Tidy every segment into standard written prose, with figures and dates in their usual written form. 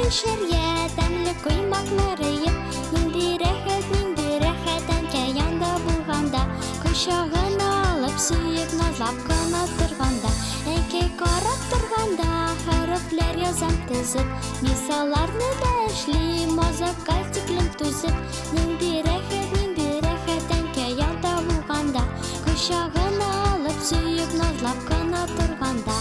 эчәргә, тәмле коймаклар өеп. Нинди рәхәт, нинди рәхәт әнкәй янда булганда, Кочагына алып, сөеп, назлап кына торганда. Әнкәй карап торганда, хәрефләр язам тезеп, Мисалларны да эшлим, азакка тиклем түзеп. Нинди рәхәт, нинди рәхәт әнкәй янда булганда, Кочагына алып, сөеп, назлап кына торганда.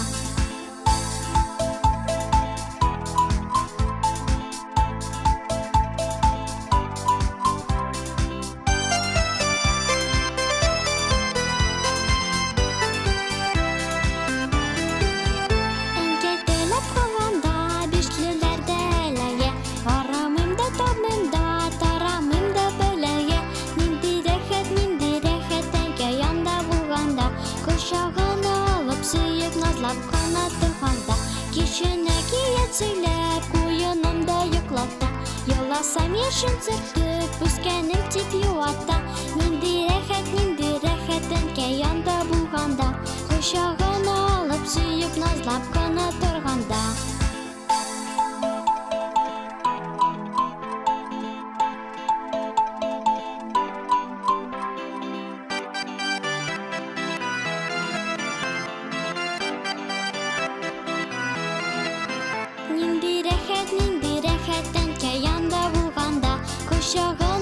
Әнкәй теләп калганда, бишлеләрдә әләгә. Карамыйм да, табмыйм да, тарамыйм да бәлагә. Нинди рәхәт, нинди рәхәт әнкәй янда булганда, Кочагына алып, сөеп, назлап кына торганда. Кичен әкият сөйләп, куенымда йоклата. Еласам яшен сөртеп, үскәнем дип юата. Нинди рәхәт, нинди рәхәт әнкәй янда булганда, Кочагына алып, сөеп, назлап кына торганда. Нинди рәхәт, нинди рәхәт әнкәй янда булганда, Кочагына